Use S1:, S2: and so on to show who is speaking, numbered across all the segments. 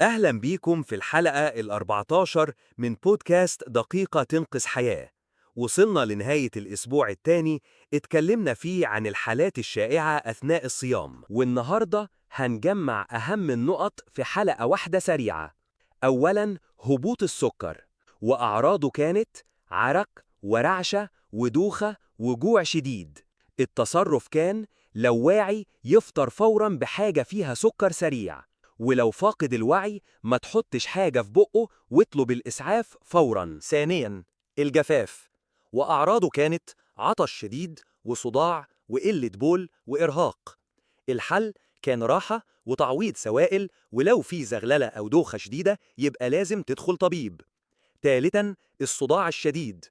S1: أهلا بيكم في الحلقة ال14 من بودكاست دقيقة تنقذ حياة. وصلنا لنهاية الأسبوع الثاني، اتكلمنا فيه عن الحالات الشائعة أثناء الصيام، والنهاردة هنجمع أهم النقط في حلقة واحدة سريعة. أولاً، هبوط السكر، وأعراضه كانت عرق ورعشة ودوخة وجوع شديد. التصرف كان لو واعي يفطر فوراً بحاجة فيها سكر سريع، ولو فاقد الوعي ما تحطش حاجة في بقه واطلب الإسعاف فوراً.
S2: ثانياً، الجفاف، وأعراضه كانت عطش شديد وصداع وقلة بول وإرهاق. الحل كان راحة وتعويض سوائل، ولو في زغللة أو دوخة شديدة يبقى لازم تدخل طبيب. ثالثاً، الصداع الشديد،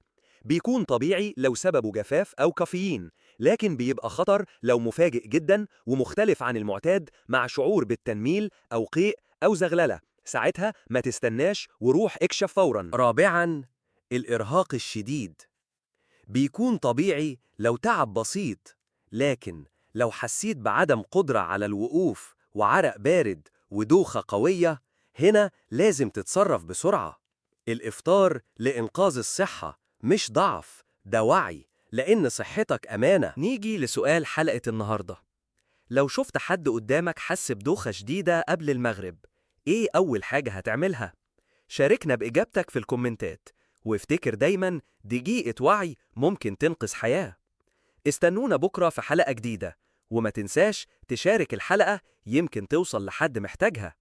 S2: بيكون طبيعي لو سببه جفاف أو كافيين، لكن بيبقى خطر لو مفاجئ جداً ومختلف عن المعتاد مع شعور بالتنميل أو قيء أو زغللة. ساعتها ما تستناش وروح اكشف فوراً.
S1: رابعاً، الإرهاق الشديد، بيكون طبيعي لو تعب بسيط، لكن لو حسيت بعدم قدرة على الوقوف وعرق بارد ودوخة قوية، هنا لازم تتصرف بسرعة. الإفطار لإنقاذ الصحة، مش ضعف، ده وعي، لأن صحتك أمانة.
S2: نيجي لسؤال حلقة النهاردة: لو شفت حد قدامك حس بدوخة شديدة قبل المغرب، إيه أول حاجة هتعملها؟ شاركنا بإجابتك في الكومنتات، وافتكر دايماً دقيقة وعي ممكن تنقذ حياة. استنونا بكرة في حلقة جديدة، وما تنساش تشارك الحلقة، يمكن توصل لحد محتاجها.